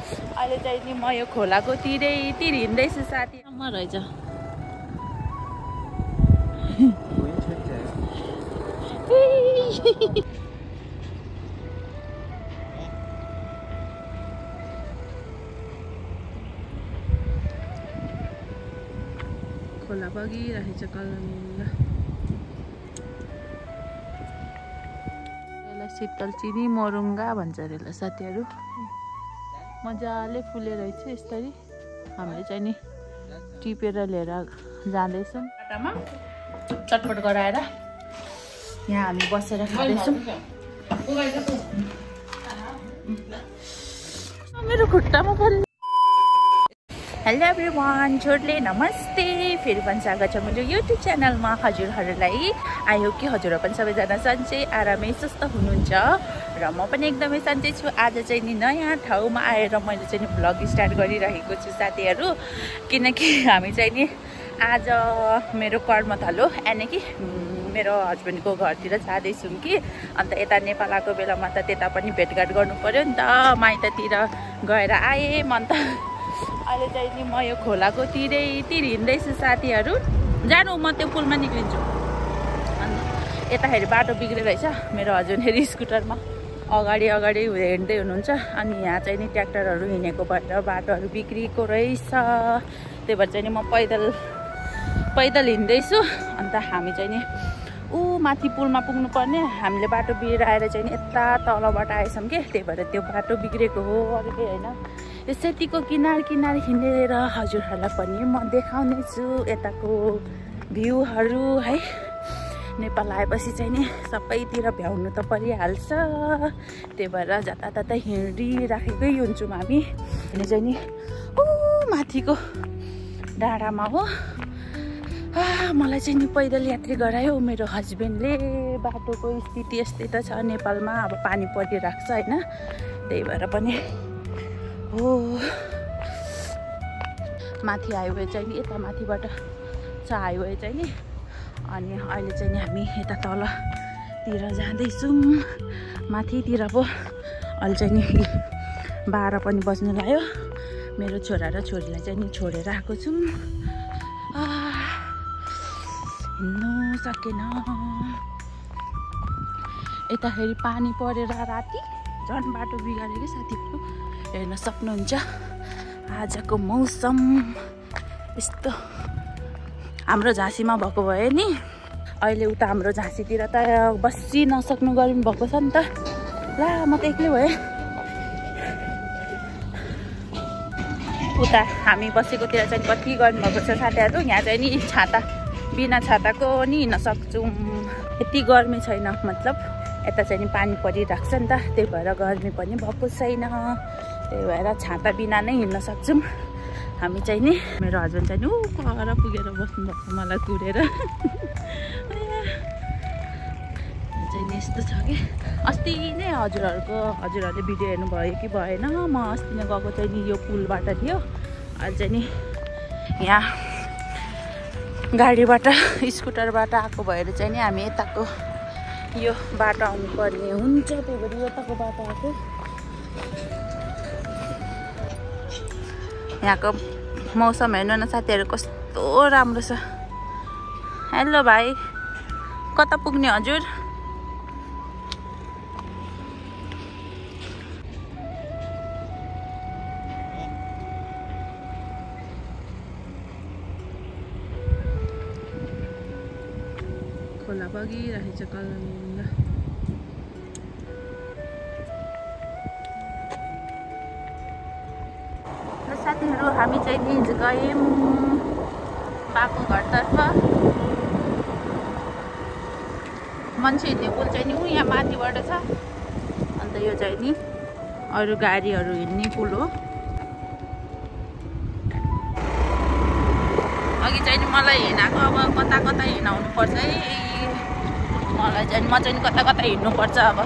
अहिले चाहिँ नि म यो खोलाको तिर हिँड्दैछु साथीसम्म रहेछ। खोला बगिरहेछ कलमिल। यसलाई शीतल चिनी मोरुङ्गा भन्छ अरे ल साथीहरू। मजाले फुले रहेछ यसरी। हामीले चाहिँ नि टिपेर लिएर जाँदैछौँ। बाटामा चटपट गराएर यहाँ हामी बसेर खाँदैछौँ। मेरो खुट्टामा पर्यो। हेलो एभ्रिवान, छोडले नमस्ते। फेरि पनि स्वागत छ मेरो युट्युब च्यानलमा हजुरहरूलाई। आई होप कि हजुरहरू पनि सबैजना सन्चै आरामै स्वस्थ हुनुहुन्छ र म पनि एकदमै सन्चै छु। आज चाहिँ नि नयाँ ठाउँमा आएर मैले चाहिँ नि भ्लग स्टार्ट गरिरहेको छु साथीहरू। किनकि हामी चाहिँ नि आज मेरो कर्मथलो यानि कि मेरो हस्बेन्डको घरतिर जाँदैछौँ कि। अन्त यता नेपाल आएको बेलामा त त्यता पनि भेटघाट गर्नु पर्यो नि त। माइततिर गएर आएँ म। अन्त अहिले चाहिँ नि म यो खोलाको तिर हिँड्दैछु साथीहरू। जानु म त्यो पुलमा निक्लिन्छु। अन्त यताखेरि बाटो बिग्रेको रहेछ। मेरो हस्बेन्डहरू स्कुटरमा अगाडि हिँड्दै हुनुहुन्छ। अनि यहाँ चाहिँ नि ट्र्याक्टरहरू हिँडेको भएर बाटोहरू बिग्रिएको रहेछ। त्यही भएर चाहिँ नि म पैदल हिँड्दैछु। अन्त हामी चाहिँ नि माथि पुलमा पुग्नु पर्ने। हामीले बाटो बिग्राएर चाहिँ नि यता तलबाट आएछौँ कि। त्यही भएर त्यो बाटो बिग्रेको हो, अरू केही होइन। यो सेतीको किनार हिँडेर हजुरहरूलाई पनि म देखाउने छु यताको भ्यूहरू है। नेपाल आएपछि चाहिँ नि सबैतिर भ्याउनु त परिहाल्छ। त्यही भएर जताततै हिँडिराखेकै हुन्छौँ हामी। अनि चाहिँ नि माथिको डाँडामा हो। मलाई चाहिँ नि पैदल यात्री गरायो मेरो हस्बेन्डले। बाटोको स्थिति यस्तै त छ नेपालमा, अब पानी परिरहेको छ होइन। त्यही भएर पनि हो माथि हाइवे चाहिँ नि यता माथिबाट छ हाइवे चाहिँ नि। अनि अहिले चाहिँ नि हामी यता तलतिर जाँदैछौँ माथितिर पो। अहिले चाहिँ नि 12 पनि बज्नु लाग्यो। मेरो छोरा र छोरीलाई चाहिँ नि छोडेर आएको छु। हिँड्नु सकेन। यताखेरि पानी परेर राति झन् बाटो बिगाऱ्यो कि साथीहरू। हेर्न सक्नुहुन्छ आजको मौसम यस्तो। हाम्रो झाँसीमा भएको भए नि अहिले उता हाम्रो झाँसीतिर त बसी नसक्नु गर्मी भएको छ नि त। ला म त एक्लै भएँ। उता हामी बसेकोतिर चाहिँ कति गर्मी भएको छ साथीहरू। यहाँ चाहिँ नि छाता बिना छाताको नि हिँड्न सक्छौँ। यति गर्मी छैन, मतलब यता चाहिँ नि पानी परिरहेको छ नि त। त्यही भएर गर्मी पनि भएको छैन। त्यही भएर छाता बिना नै हिँड्न सक्छौँ हामी चाहिँ नि। मेरो हस्बेन्ड चाहिँ नि पर पुगेर बस्नुभएको मलाई कुरेर। चाहिँ नि यस्तो छ कि अस्ति नै हजुरहरूले भिडियो हेर्नुभयो कि भएन। म अस्ति नै गएको चाहिँ नि यो पुलबाट थियो। अहिले चाहिँ नि यहाँ गाडीबाट स्कुटरबाट आएको भएर चाहिँ नि हामी यताको यो बाटो आउनुपर्ने हुन्छ। त्यही भएर यताको बाटो आएको। यहाँको मौसम हेर्नु न साथीहरू कस्तो राम्रो छ। हेलो भाइ, कता पुग्ने हजुर? खोला बगिरहेछ कलमिल। साथीहरू हामी चाहिँ नि गयौँ बाको घरतर्फ। मान्छे हिँड्ने पुल चाहिँ नि यहाँ माथिबाट छ। अन्त यो चाहिँ नि अरू गाडीहरू हिँड्ने पुल हो। अघि चाहिँ नि मलाई हिँडाएको अब कता हिँडाउनु पर्छ है। मलाई चाहिँ म चाहिँ कता हिँड्नुपर्छ अब।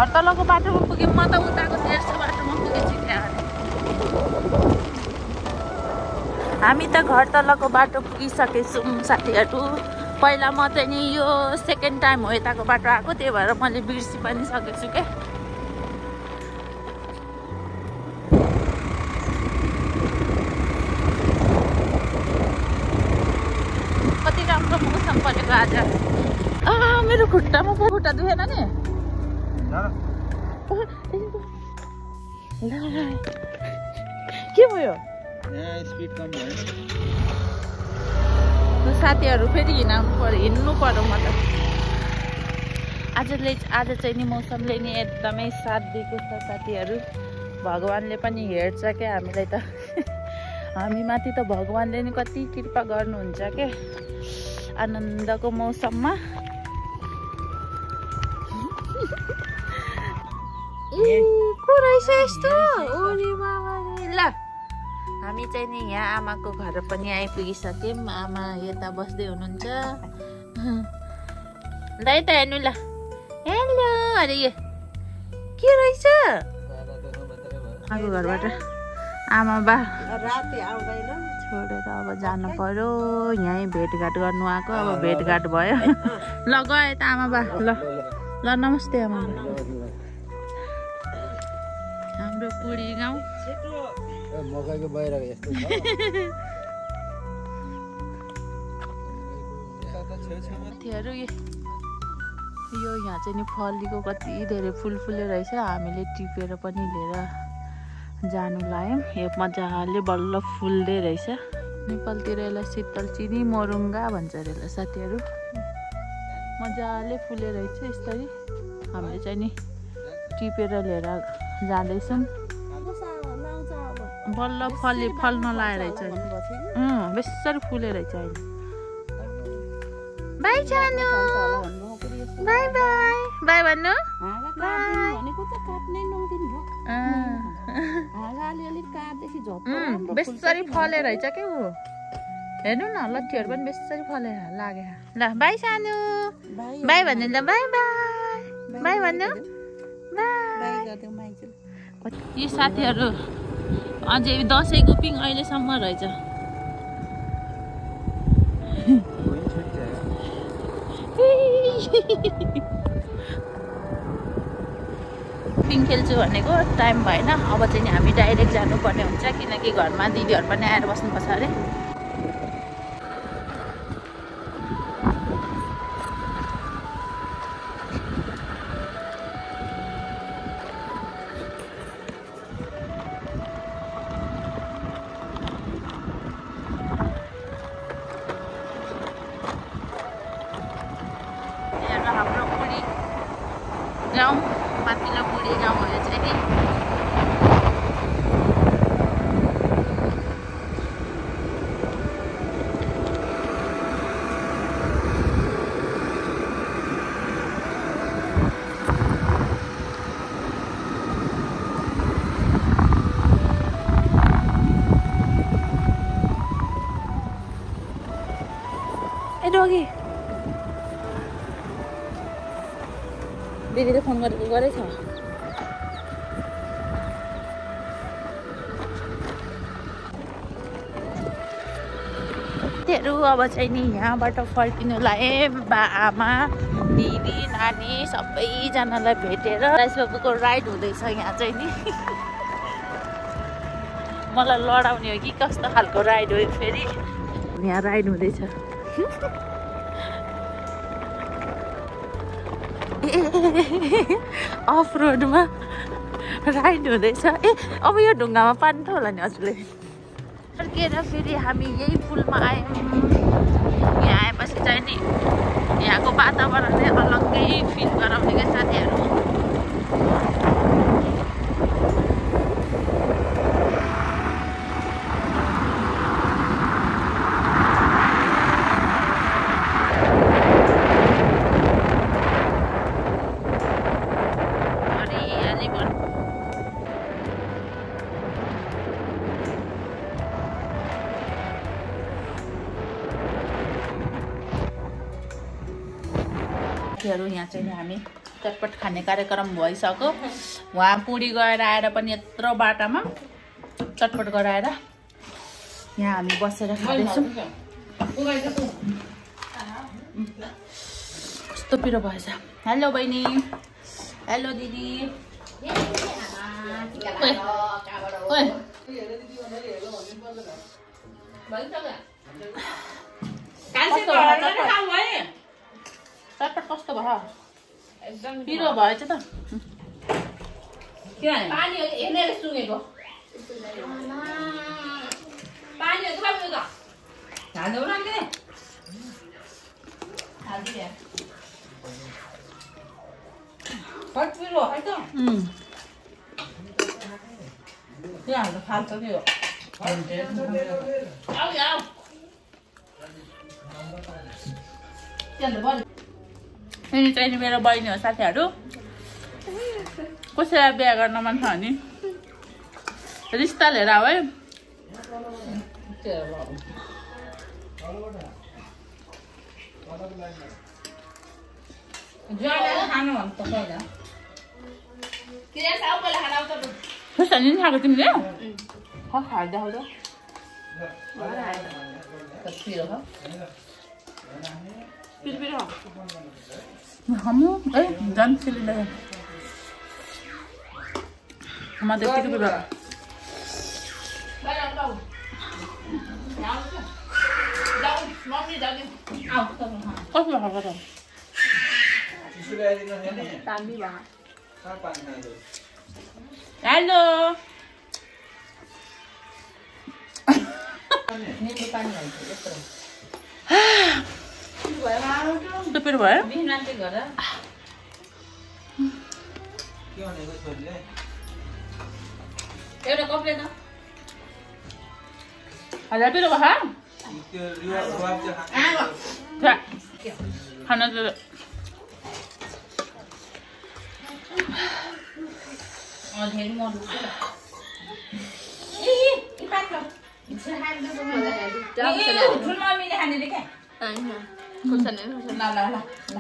घर तलको बाटोमा पुग्यौँ म त उताको तेर्सो बाटोमा पुगेछु त्यहाँ हामी त घर तलको बाटो पुगिसकेछौँ साथीहरू पहिला म चाहिँ नि यो सेकेन्ड टाइम हो यताको बाटो आएको त्यही भएर मैले बिर्सि पनि सकेछु के कति राम्रो मौसम परेको आज मेरो खुट्टामा खुट्टा दुखेन नि के भयो स्पिड कम भयो साथीहरू फेरि हिँड्नु पर्यो म त आज चाहिँ नि मौसमले नि एकदमै साथ दिएको छ साथीहरू भगवानले पनि हेर्छ क्या हामीलाई त हामी माथि त भगवानले नि कति कृपा गर्नुहुन्छ के आनन्दको मौसममा को रहेछ यस्तो ओरे बाबा ल हामी चाहिँ नि यहाँ आमाको घर पनि आइपुगिसक्यौँ आमा यता बस्दै हुनुहुन्छ ल यता हेर्नु ल हेलो अरे यो के रहेछ आमाको घरबाट आमा बा राति आउँदैन छोडेर अब जानु पर्यो यहीँ भेटघाट गर्नु आएको अब भेटघाट भयो ल गयो त आमा बा ल ल नमस्ते आमा बा हाम्रो पुडी गाउँ मकैको बाहिर यस्तो छ साथीहरू यो यहाँ चाहिँ नि फलीको कति धेरै फुल फुले रहेछ हामीले टिपेर पनि लिएर जानु लाग्यौँ यो मजाले बल्ल फुल्दै रहेछ नेपालतिर यसलाई शीतल चिनी मोरुङ्गा भन्छ अरे यसलाई साथीहरू मजाले फुले रहेछ यसरी हामीले चाहिँ नि टिपेर लिएर जाँदैछौँ बल्ल फल्न लाएर रहेछ बेसरी फुले रहेछ अहिले बाई जानु बाई बाई बाई भन्नु बेसरी फले रहेछ के ऊ हेर्नु न लट्ठीहरू पनि बेसरी फलेर लागे ल बाई सानो बाई भन्नु ल बाई बाई बाई भन्नु यी साथीहरू अझै दसैँको पिङ अहिलेसम्म रहेछ पिङ खेल्छु भनेको टाइम भएन अब चाहिँ नि हामी डाइरेक्ट जानुपर्ने हुन्छ किनकि घरमा दिदीहरू पनि आएर बस्नुपर्छ अरे हाम्रो पुरी गाउँ माथिल्लो पुरी गाउँहरू चाहिँ नि ए डोगी दिदीले फोन गरेछ साथीहरू अब चाहिँ नि यहाँबाट फर्किनु लाग्यो बा आमा दिदी नानी सबैजनालाई भेटेर राइस बाबुको राइड हुँदैछ यहाँ चाहिँ नि मलाई लडाउने हो कि कस्तो खालको राइड हो फेरि यहाँ राइड हुँदैछ अफ रोडमा राइड हुँदैछ ए अब यो ढुङ्गामा पार्नु होला नि हजुरले फर्किएर फेरि हामी यही पुलमा आयौँ यहाँ आएपछि चाहिँ नि यहाँको वातावरण नै अलग्गै फिल गराउने क्या साथीहरू यहाँ चाहिँ हामी चटपट खाने कार्यक्रम भइसक्यो उहाँ पुडी गएर आएर पनि यत्रो बाटामा चटपट गराएर यहाँ हामी बसेर खाँदैछौँ कस्तो पिरो भएछ हेलो बहिनी हेलो दिदी चटपट कस्तो भयो एकदम पिरो भएछ त पानी हेर्ने सुँगेको पानी पिरो है त यहाँ फाल्छ त्यो यिनी चाहिँ मेरो बहिनी हो साथीहरू कसैलाई बिहा गर्न मन छ भने रिस्ता लिएर आऊ है खुर्सानी नि खाएको तिमीले खाएर देखाउँछ Kamu, jangan sini dah. Mama detik itu berapa? Banyak tahu. Jauh, mami jauh. Kau sudah apa tahu? Sudah ada ni. Tadi bang. Apa ni? Halo. Ini bukan lagi, terus. Itu piru भयो nanti gara के भनेको छोरीले एउटा कपले त हजार पिरो भयो त्यो रुवाब चाहिँ खाना त धेरै मन ल